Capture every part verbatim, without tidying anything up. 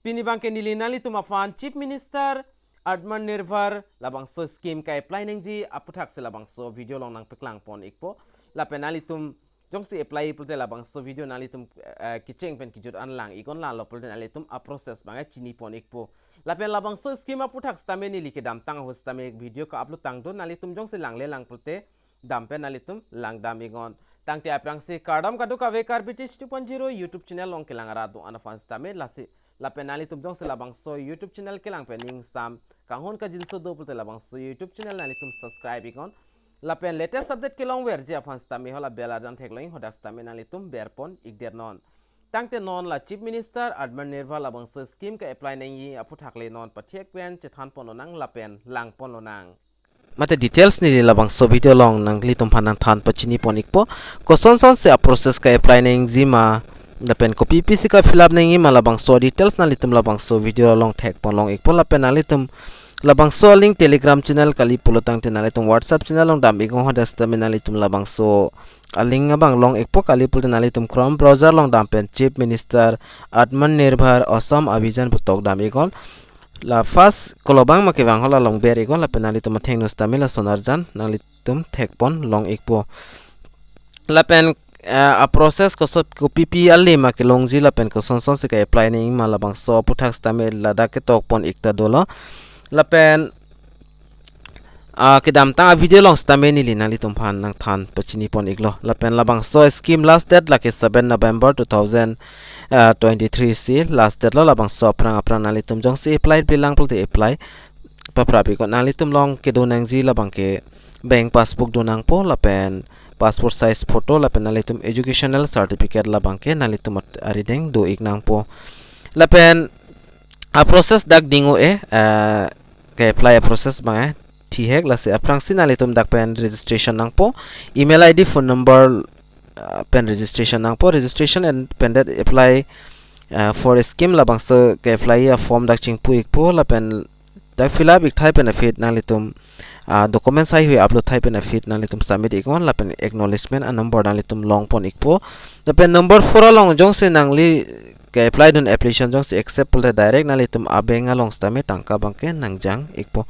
Pini abangke neli nanglitum aphan Chief Minister Atmanirbhar labangso scheme ka-apply nangji aputhaksi labangso video along nangpaklang pon ikpo. Lapen nanglitum jongsi apply pulote labangso video nanglitum, eh, kecheng pen kejut an lang iknon, lalo pulote nanglitum a-process abang chini pon ikpo. Lapen labangso scheme aputhak sitame neli kedamtang ahut sitame video ka-upload tangdun, nanglitum jongsi langle lang pulote dam pen nanglitum langdam iknon. Tangte aphrangsi kardom kadokave, Karbi Tech two point zero YouTube channel along kelang arat do-an aphan sitame, lasi lapen nanglitum jongsi labangso YouTube channel kelang pen ingsam kanghon kangjinso do pulote labangso YouTube channel nanglitum subscribe iknon. Lapen latest update kelongverji aphan sitame hala bell arjan theklong, hadak sitame nanglitum ber pon ikdet non. Tangte non la Chief Minister Atmanirbhar labangso scheme ka-apply nangji aputhak le non pathek pen chethan pon lonang lapen lang pon lonang. Mate details neli labangso video along nanglitum aphan nangthan pachini pon ikpo. Kosonsonsi a-process ka-apply nangji ma, lapen kopi pisi ka-fill up nangji ma, labangso details nanglitum labangso video along thek pon long ikpo. Lapen nanglitum labangso a-link Telegram channel kali pulo tangte nanglitum WhatsApp channel along dam iknon, hadak sitame nanglitum labangso a-link abang long ikpo, kali pulote nanglitum Chrome browser along dam pen Chief Minister Atmanirbhar Assam Abhiyan pu tok dam iknon. La first kolobang ma kevang hala along ber iknon, lapen nanglitum athengno sitame lason arjan nanglitum thek pon long ikpo. Lapen, eh, a-process koso kopi pi ale ma kelongji lapen kosonsonsi ka-apply nangji ma, labangso aputhak sitame ladak ketok pon ik ta dolo. Lapen, ah, kedamtang a-video along sitame neli nanglitum aphan nangthan pachini pon iklo. Lapen labangso scheme last date lake seven November two thousand twenty-three si last date lo. Labangso aphrang aphrang nanglitum jongsi apply bilang pulote apply paprap iknon. Nanglitum along kedo nangji labangke bank passbook do nangpo, lapen passport size photo, lapen nanglitum educational certificate labangke nanglitum at-, arideng do ik nangpo. Lapen a-process dak ding-o-e, eh, ka-apply a-process abang, eh, thihek, lasi aphrangsi nanglitum dak pen registration nangpo, email I D, phone number, ah, pen registration nangpo, registration and pen det apply, ah, for scheme labangso ka-apply a-form dak chingpu ikpo, lapen dak fill up ik thai pen aphi nanglitum, ah, documents haihui upload thai pen aphi nanglitum submit iknon, lapen acknowledgement a-number nanglitum long pon ikpo. Lapen number four along jongsi nangli ka-apply dun application jongsi accept pulote direct nanglitum a-bank along sitame tangka abangke nangjang ikpo.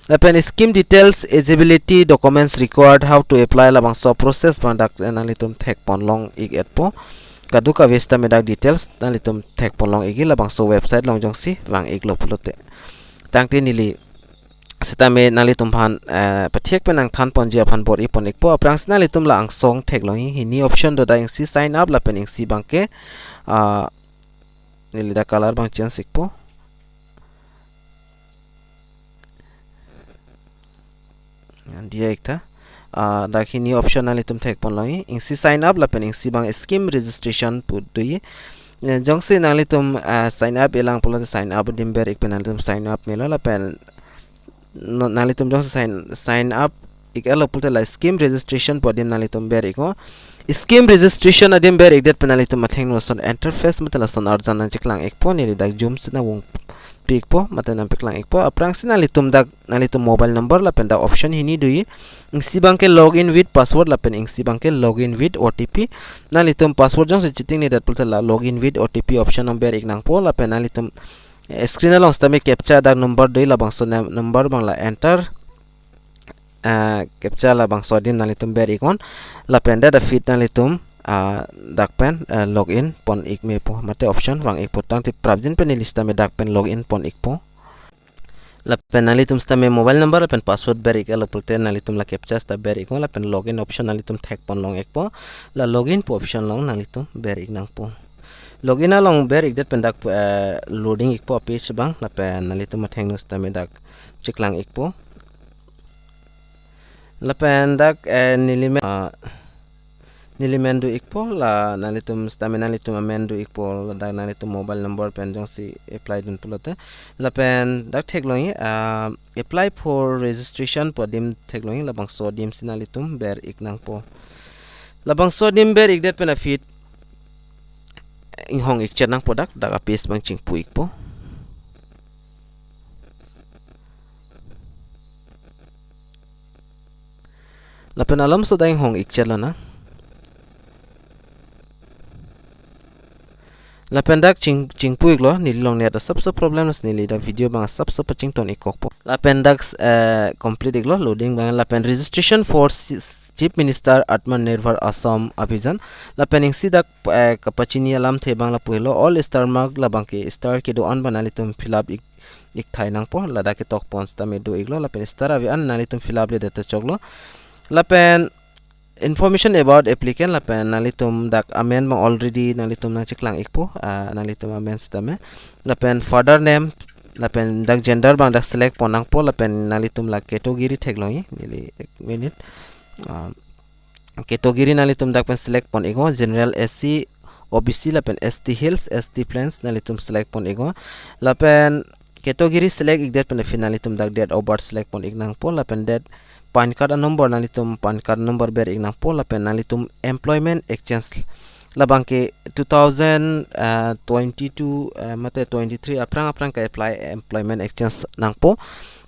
Lapen scheme details, eligibility, documents required, how to apply, labangso process abang dak nanglitum thek pon long ik etpo. Kadokave sitame dak details nanglitum thek pon long ikji, labangso website along jongsi vang iklo pulote. Tangte neli sitame nanglitum aphan, eh, pathek pen nangthan ponji aphan bor-i pon ikpo. Aphrangsi nanglitum la angsong theklongji, hini option do, dak isi sign up lapen isi abangke, ah, neli dak color abang change ikpo. Yan diya ik tha. Ah, dak hini option nanglitum thek pon longji. Isi sign up lapen isi abang scheme registration pu doji. Eh, jongsi nanglitum, ah, sign up ilang pulote sign up adim ber ik pen nanglitum sign up melo, lapen no-, nanglitum jongsi sign, sign up ik etlo pulote la scheme registration pu adim nanglitum ber iknon. Scheme registration adim ber ikdet pen nanglitum athengno lason interface mate lason arjan nangcheklang ikpo, neli dak zoom si nangvung pi ikpo mate nangpaklang ikpo. Aphrangsi nanglitum dak nanglitum mobile number lapen dak option hini doji. Isi abangke login with password lapen isi abangke login with O T P. Nanglitum password jongsi chitingnedet pulote la login with O T P option along ber ik nangpo, lapen nanglitum, eh, screen along sitame captcha dak number doji, labangso nam-, number abang la enter, ah, captcha labangso adim nanglitum ber iknon, lapen det aphi nanglitum, ah, dak pen, ah, login pon ik mepo mate option vang ikpo. Tangte prapjin pen neli sitame dak pen login pon ikpo. Lapen nanglitum sitame mobile number lapen password ber ik etlo pulote nanglitum la captcha sita ber iknon, lapen login option nanglitum thek pon long ikpo. La login pu option along nanglitum ber ik nangpo. Login along ber ikdet pen dak, eh, loading ikpo a-page abang, lapen nanglitum athengno sitame dak cheklang ikpo. Lapen dak, eh, neli men, ah, neli men do ikpo, la nanglitum sitame nanglitum amen do ikpo, ladak nanglitum mobile number pen jongsi apply dun pulote. Lapen dak theklongji, ah, apply for registration pu adim theklongji, labangso adim si nanglitum ber ik nangpo. Labangso adim ber ikdet pen aphi inghong ikchet nangpo dak, dak a-page abang chingpu ikpo. Lapen alomso dak inghong ikchet lonang. Lapen dak ching chingpu iklo, neli along net asapso problem, lasi neli dak video abang asapso pachington ikkokpo. Lapen dak, eh, complete iklo loading abang, lapen registration for si- Chief Minister Atmanirbhar Assam Abhiyan. Lapen isi dak, eh, kapachini alamthe abang lapu helo, all star mark labang ke star kedo-an abang nanglitum fill up ik ikthai nangpo, ladak ketok pon sitame do iklo, lapen star ave-an nanglitum fill up ledet ta choklo. Lapen information about applicant, lapen nanglitum dak amen abang already nanglitum nangcheklang ikpo, ah, nanglitum amen sitame. Lapen father name, lapen dak gender abang dak select pon nangpo, lapen nanglitum la category theklongji, neli ek minute. Ah, category nanglitum dak pen select pon iknon, general, S C, O B C lapen S T Hills, S T Plains nanglitum select pon iknon. Lapen category select ikdet pen aphi nanglitum dak date of birth select pon ik nangpo, lapen date PAN card a-number nanglitum PAN card number ber ik nangpo, lapen nanglitum employment exchange labang ke two thousand twenty-two, eh, mate twenty-three aphrang aphrang ka-apply employment exchange nangpo.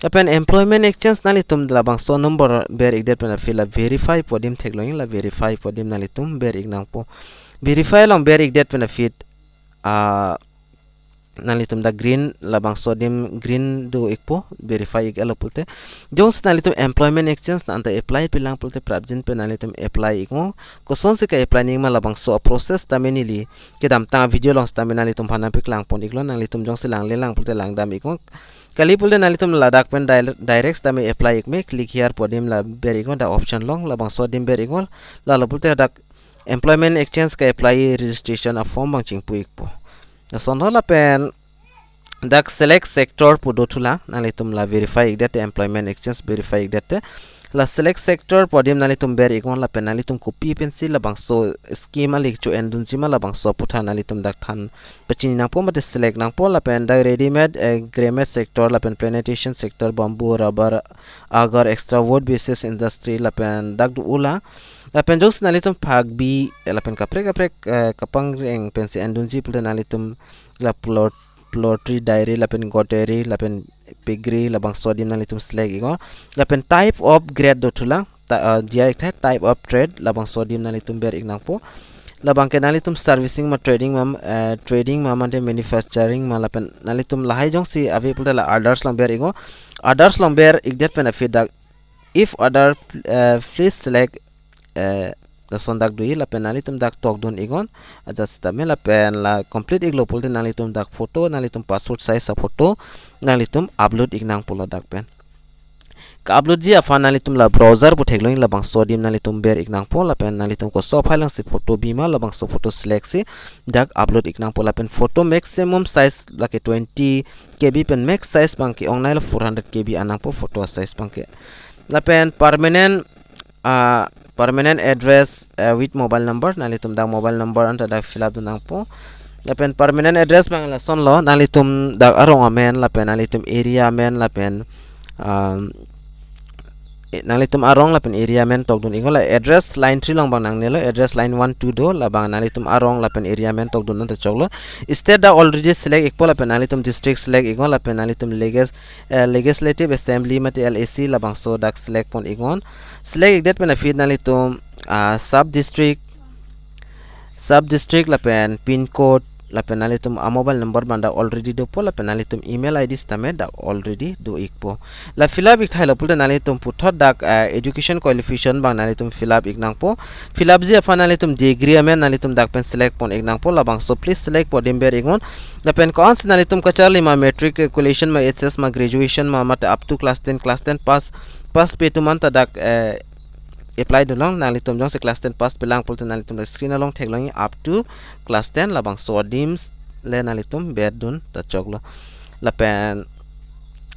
Lapen employment exchange nanglitum labangso number ber ikdet pen aphi la verify pu adim theklongji, la verify pu adim nanglitum ber ik nangpo. Verify along ber ikdet pen aphi, ah, nanglitum dak green, labangso adim green do ikpo, verify ik-etlo pulote. Jongsi nanglitum employment exchange nang anta apply pilang pulote prapjin pen nanglitum apply iknon. Kosonsi ka-apply nangji ma labangso a-process tame neli kedamtang video along sitame nanglitum aphan nangpaklang pon iklo, nanglitum jongsi langle lang pulote langdam iknon. Kali pulote nanglitum ladak pen dire- direct sitame apply ik me, click here pu adim la ber iknon, dak option along labangso adim ber iknon, lalo pulote dak employment exchange ka-apply registration a-form abang chingpu ikpo. Lasonlo lapen dak select sector pu dothulang, nanglitum la verify ikdet te, employment exchange verify ikdet te. La select sector pu adim nanglitum ber iknon, lapen nanglitum kopi pensi labangso scheme ali cho-endunji ma labangso aputhak nanglitum dak than pachini nangpo mate select nangpo, lapen dak ready made, eh, garment sector, lapen plantation sector, bamboo, rubber, agar, extra wood basis industry, lapen dak do-olang. Lapen jongsi nanglitum phak bi, eh, lapen kaprek kaprek, eh, kapangreng pensi endunji pulote nanglitum la plot- poultry, dairy, lapen goatry, lapen piggery, labangso adim nanglitum select iknon. Lapen type of trade dothulang, ta, ah, diya ikthai, type of trade, labangso adim nanglitum ber ik nangpo. Labang ke nanglitum servicing ma trading ma, eh, trading ma mate manufacturing ma, lapen nanglitum lahai jongsi ave pulote la others along ber iknon. Others along ber ikdet pen aphi dak if other, eh, please select, eh, lason dak doji, lapen nanglitum dak tokdun iknon. Ajat sitame lapen la complete iklo pulote nanglitum dak photo, nanglitum passport size a-photo nanglitum upload ik nangpo ladak pen. Ka-upload ji aphan nanglitum la browser pu theklongji, labangso adim nanglitum ber ik nangpo, lapen nanglitum koso a-file alongsi photo bi ma labangso photo select si dak upload ik nangpo. Lapen photo maximum size lake twenty K B pen max size abang ke ong-nai lo four hundred K B an nangpo photo a-size abang ke. Lapen permanent, ah, permanent address, eh, with mobile number, nanglitum dak mobile number anta dak fill up dun nangpo. Lapen permanent address abang lasonlo, nanglitum dak arong amen, lapen nanglitum area amen, lapen, um, eh, nanglitum arong lapen area amen tokdun iknon. La address line three along abang nangnelo, address line one, two do, labang nanglitum arong lapen area amen tokdun anta choklo. State dak already select ikpo, lapen nanglitum district select iknon, lapen nanglitum legis- eh, Legislative Assembly mate L A C labangso dak select pon iknon. Select ikdet pen aphi nanglitum, ah, sub district, sub district lapen pin code, lapen nanglitum a-mobile number abang dak already dopo, lapen nanglitum email I D sitame dak already do ikpo. La fill up ikthailo pulote nanglitum puthot dak, ah, education qualification abang nanglitum fill up ik nangpo. Fill up ji aphan nanglitum degree amen nanglitum dak pen select pon ik nangpo, labangso please select pu adim ber iknon. Lapen ko-ansi nanglitum kacharli ma, matriculation ma, H S ma, graduation ma, mate up to class ten, class ten pass, pass pi atum anta dak, eh, apply dunlong. Nanglitum jongsi class ten pass pilang pulote nanglitum dak screen along theklongji up to class ten, labangso adim le nanglitum ber dun ta choklo. Lapen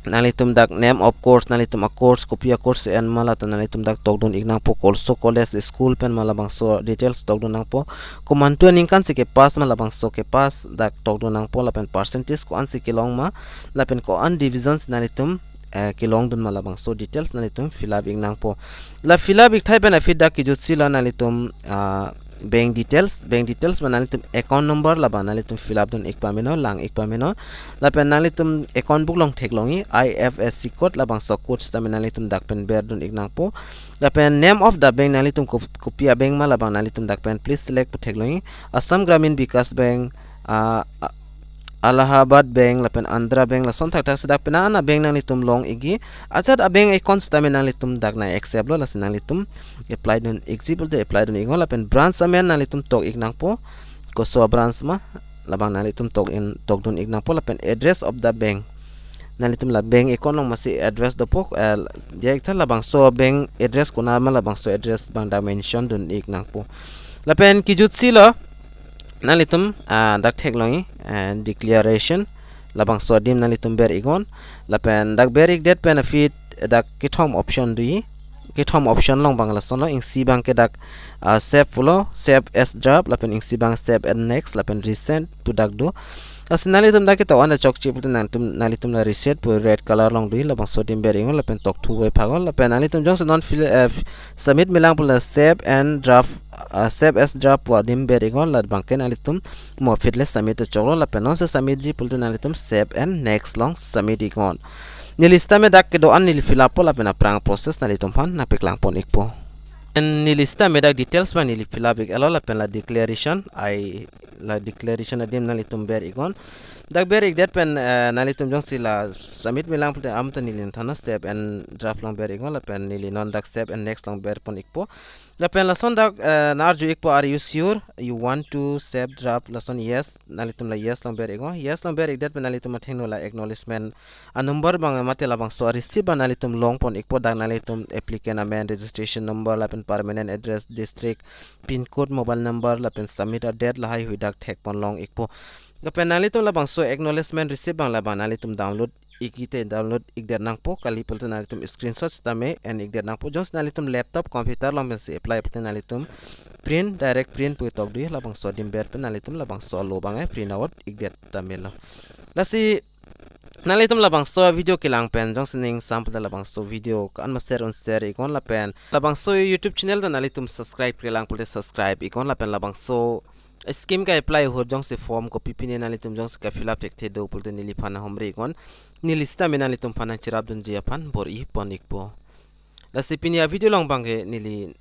nanglitum dak name of course, nanglitum a-course, kopi a-course en ma, lata nanglitum dak tokdun ik nangpo, koso college, school pen ma, labangso details tokdun nangpo. Komantu aningkan si kepass ma, labangso kepass dak tokdun nangpo, lapen percentage ko-ansi kelong ma, lapen ko-an division si nanglitum, eh, kelongdun ma, labangso details nanglitum fill up ik nangpo. La fill up ikthai pen aphi dak kejutsi lo nanglitum, ah, bank details, bank details ma nanglitum account number labang nanglitum fill up dun ik pameno, lang ik pameno. Lapen nanglitum account book along theklongji I F S C code, labangso code sitame nanglitum dak pen ber dun ik nangpo. Lapen name of the bank, nanglitum ko-, kopi a-bank ma labang nanglitum dak pen please select pu theklongji. Assam Gramin Vikas Bank, ah, ah, Allahabad Bank lapen Andhra Bank lason thakthak si dak penang an a-bank nanglitum long ikji. Ajat a-bank account sitame nanglitum dak nang accept lo, lasi nanglitum apply dun ikji pulote apply dun iknon lapen branch amen nanglitum tok ik nangpo. Koso a-branch ma labang nanglitum tok in, tok dun ik nangpo lapen address of the bank. Nanglitum la bank account along masi address dopo, eh, dia iktha labangso bank address konat ma labangso address abang dak mention dun ik nangpo. Lapen kejutsi lo nanglitum, ah, dak theklongji, eh, declaration labangso adim nanglitum ber iknon. Lapen dak ber ikdet pen aphi dak kethom option doji. Kethom option along abang lasonlo, isi abang ke dak, ah, save pulo, save as draft, lapen isi abang save and next, lapen resend pu dak do. Lasi nanglitum dak ketok an chokche pulote nanglitum, nanglitum la reset pu red color along doji, labangso adim ber iknon lapen tokthu voiphak non, lapen nanglitum jongsi non fill, eh, f-, submit melang pulote save and draft, ah, save as draft pu adim ber iknon, labang ke nanglitum mo aphi le submit choklo, lapen nonsi submit ji pulote nanglitum save and next along submit iknon. Neli sitame dak kedo an neli fill up po lapen aphrang process nanglitum aphan nangpaklang pon ikpo. And neli sitame dak details abang neli fill up ik-etlo lapen la declaration, ai la declaration adim nanglitum ber iknon. Dak ber ikdet pen, eh, nanglitum jongsi la submit melang pulote amat neli nangthan save and draft along ber iknon lapen neli non dak save and next along ber pon ikpo. Lapen lason dak, eh, nang-arju ikpo, "Are you sure you want to save draft?" Lason yes, nanglitum la yes along ber iknon. Yes along ber ikdet pen nanglitum athengno la acknowledgement a-number abang mate labangso a-receipt abang nanglitum long pon ikpo, dak nanglitum applicant amen, registration number lapen permanent address, district, pin code, mobile number lapen submit a-date lahai hui dak thek pon long ikpo. Lapen nanglitum labangso acknowledgement receipt abang labang nanglitum download ik-ite download ikdet nangpo, kali pulote nanglitum screenshot sitame en ikdet nangpo. Jongsi nanglitum laptop, computer along pensi apply pulote nanglitum print, direct print pu tok doji, labangso adim ber pen nanglitum labangso alo abang, eh, print out ikdet tame lo. Lasi nanglitum labangso video kelang pen jongsi ning sam pulote labangso video ko-an ma share un share iknon lapen labangso YouTube channel ta nanglitum subscribe kelang pulote subscribe iknon lapen labangso scheme ka-apply ahut jongsi form kopi pine nanglitum jongsi ka-fill up thekthe do pulote neliphan nanghumri iknon. Neli sitame nanglitum aphan nangcherap dunji aphan bor-i pon ikpo. Lasi pini a-video along abang ke neli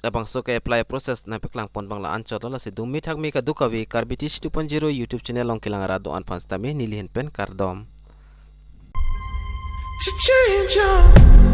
labangso ka-apply process nangpaklang pon abang la-anchot lo, lasi dumi thakmi kadokave Karbi T C two point zero YouTube channel along kelang arat do-an aphan sitame neli ahin pen kardom. To change your